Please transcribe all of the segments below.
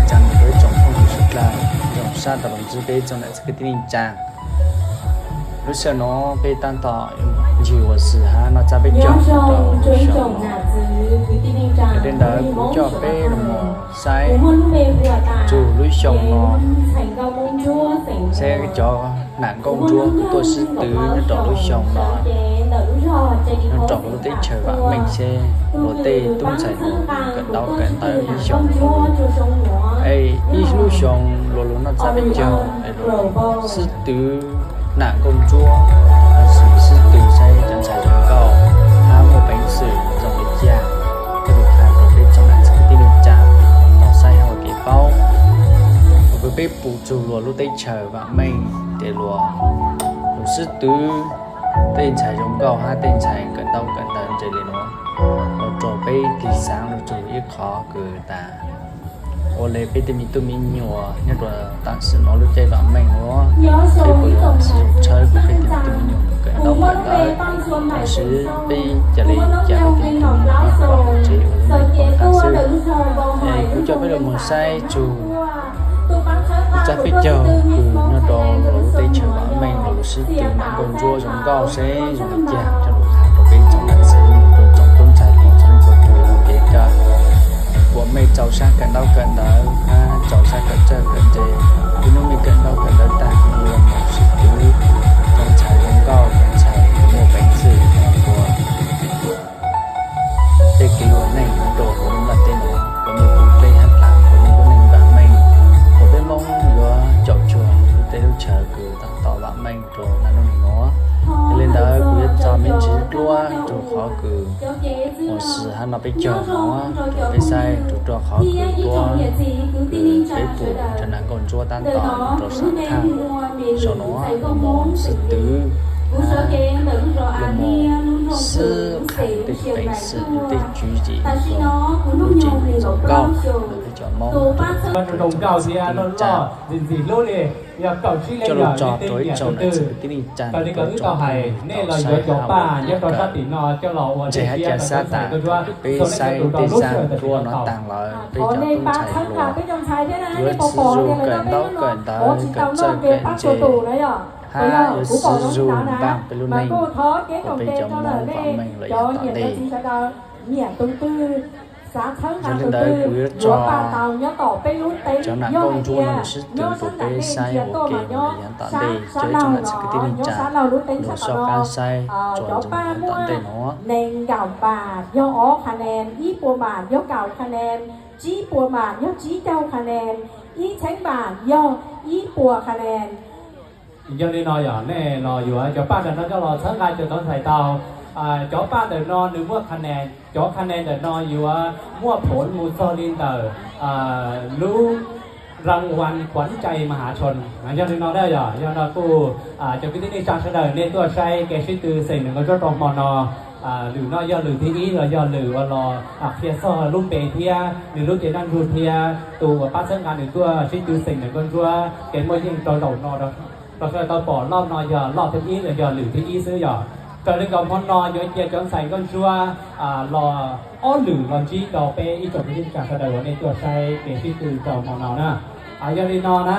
tsaam rau ib tsoom phooj ywg sawv dlawg, zoo sab tau los ntsib peb tsoom nam txiv kwv tij neej tsaa. Lub sij hawm no peb taab tom ncig ua si hab noj txhab peb caug rau lub xyoo no. Yog li ntawd kuv coj peb los mus saib txug lub xyoo no, saib cov nam nkauj ntsuab kws tuaj sib tw nyob rau lub xyoo no, nyob rau lub teb chaws Vam Meej seb luag tej tub ntxhais hluas kawm ntaub kawm ntawv lub xyoo no, es ib lub xyoo luag lug noj txhab peb caug es luag sib tw nam nkauj ntsuab, lossis sib tw saib cov ntxhais zoo nkauj hab muaj peev xwm zoo li cas, coj lug qha rau peb tsoom nam txiv kwv tij neej tsaa tau saib hab ua kev paub. Thaum kws peb pum txug luag lub teb chaws Vam Meej ces luag lug sib tw tej ntxhais zoo nkauj hab tej ntxhais kawm ntaub kawm ntawv ntse li no, los rau peb tig xaav lug txug ib qhov kws tas ua le peb tej me tub me nyuam nyob rau tam sim no lub caij Vam Meej nuav, peb puas yuav tsis zoo tshawb peb tej me tub me nyuam kawm ntaub kawm ntawv, lossis peb ca le ca peb tej me tub me nyuam nyob rau tsev ua lub neej poob qab xwb. Es kuv coj peb los mus saib txug txhab peb caug kws nyob rau lub teb chaws Vam Meej los lug sib tw nam nkauj ntsuab zoo nkauj seb zoo li cas, coj lug qha rau peb tsoom nam txiv rau tsoom tub ntxhais hluas txhua leej txhua tug ua kev kawm, puas meej txaus sab kawm ntaub kawm ntawv hab txaus sab kawm txawj kawm ntse. Txij hnub mej kawm ntaub kawm ntawv tag mej yuav mus sib tw cov ntxhais zoo nkauj, cov ntxhais kws muaj peev xwm, puas tej kev ua neej nyob rau huv lub nplaj teb nuav, puas mej puv dleb hab dlav puas mej lub neej Vam Meej, puas peb Moob yuav caum cuag lub teb lub chaw kws tab tom Vam Meej rau naj nub nua. Yog li ntawd kuv yuav tso me ntsis duab rua qhov kws ua si hab noj peb caug nuav rua peb saib, rua rua qhov kws duab kws peb pum cov nam nkauj ntsuab tab tom rua saum thaaj saum nuav lug moog sib tw, lug moog sib qha tej peev xwm, tej tswv yim rua lub tsev zoo nkauj rua peb cov Moob nam txiv kwv tij neej tsaa. Coj lug tso rua ib tsoom nam txiv kwv tij neej tsaa, rua ib tsoom phooj ywg tau saib hab ua kev kawm. Ntseeg hab ca sab tas kws peb saib tej zaj duab no taag lawm, peb cov tub ntxhais hluas yuav tsi zug kawm ntaub kawm ntawv, kawm txawj kawm ntse, hab yuav tsi zug npaaj peb lub neej ua peb cov Moob Vam Meej los yav tom ntej. Yog li ntawd kuv yuav tso cov nam nkauj ntsuab no sib tw rua peb saib ua ke los yav tom ntej. Cov ib tsoom nam txiv kwv tij neej tsaa, lug soj qaab saib txuas ntxiv yav tom ntej nuav. Nees nkaum npaam yog ob qha neen, ib puas npaam yog kaum qha neen, tsib puas npaam yog tsib caug qha neen, ib txheeb npaam yog ib puas qha neen. Yog li no yog nej los yuav cov paj ntawm no coj los txhawb nqa cov tau ntxhais tau. Cov paj ntawm no nws muaj qha neen, cov qha neen ntawm no yuav muaj phoov mus txog li ntawm lub rang vas khuav cai mas hav tshoo. Yog li no yog, yog no kuj cov kwv tij neej tsaa sawv daws nej tuaj saib kev sib tw xeem nam nkauj ntsuab rua hmo no, lwm no yog lwm thib ib los yog lwm uas los qhia txog lub npe thiab nws lub cev naj nrug thiab tus uas pab txhawb nqa nws tuaj sib tw xeem nam nkauj ntsuab kev muaj yeej rau zaum no rau sawv daws tau pom. Loj no yog loj thib ib los yog lwm thib ib xwb yog. Raws li nkaus hmo no yuav cia cov ntxhais nkauj ntsuab los ob lwm los ntsib rau peb ib tsoom kwv tij neej tsaa sawv daws uas nej tuaj saib kev sib tw rau hmo no na. Yog li no na,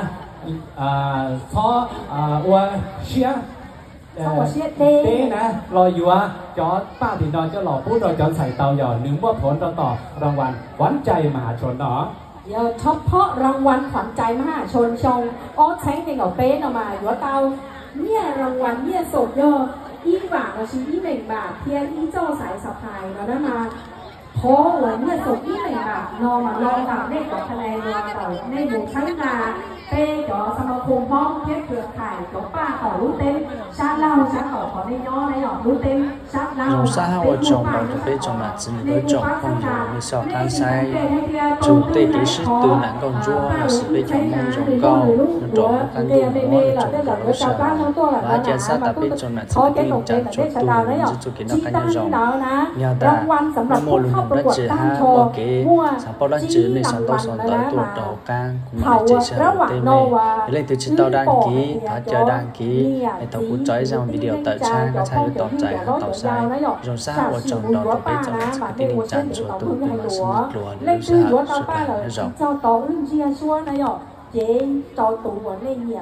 txhob ua siab deb na, los yuav cov paj tim no coj los pub rau cov ntxhais tau yog nws muaj phoov rau tom rang vas khuav cai mas hav tshoo no. Yog tshab phob rang vas khuav cai mas hav tshoo xyoo ob txheeb nees nkaum peb no mas yuav tau nyiaj rang vas nyiaj xoom yog ib vam lossis ib meem vam thiab ib txoj xaiv xab phais no na mas. Qhov uas nyiaj xoom ib meem vam no mas los ntawm nej cov qha neen uas tau nej mus txhawb nqa peb cov xab ma khoo Hmoob thiab khwv khaim cov paj tom lub teb sab laug sab tom qhov nej nyob na yog lub teb sab laug. Zoo sab hab ua tsaug ntau rau peb tsoom nam txiv kwv tij tsoom phooj ywg nej soj qaab saib txug tej kev sib tw nam nkauj ntsuab lossis peb cov Moob zoo nkauj nyob rau lub qab ntuj nuav ib tsoom nkauj lub sij hawm no. Los hab ca sab tas peb tsoom nam txiv kwv tij neej tsaa txhua tug ntsib txuj kev noj qab nyob zoo. Yog tas nej muaj lug nug dlaab tsi hab muaj kev xaav paub dlaab tsi nej sau ntaub sau ntawv tuaj rau hauv qaab kuv mam le ceev sij hawm teb mej. Yog leej twg tsis tau dag kiv thov caw dag kiv es thaum kuv tso ib zaj video tawm tshab koj txhaj yuav tau txais hab tau Zoo siab ua tsaug ntau rau peb txoj me ntxhais kwv tij neej tsa txhua tus uas sib ntsib dlua lwm lub sij hawm sawv daws nyob zoo.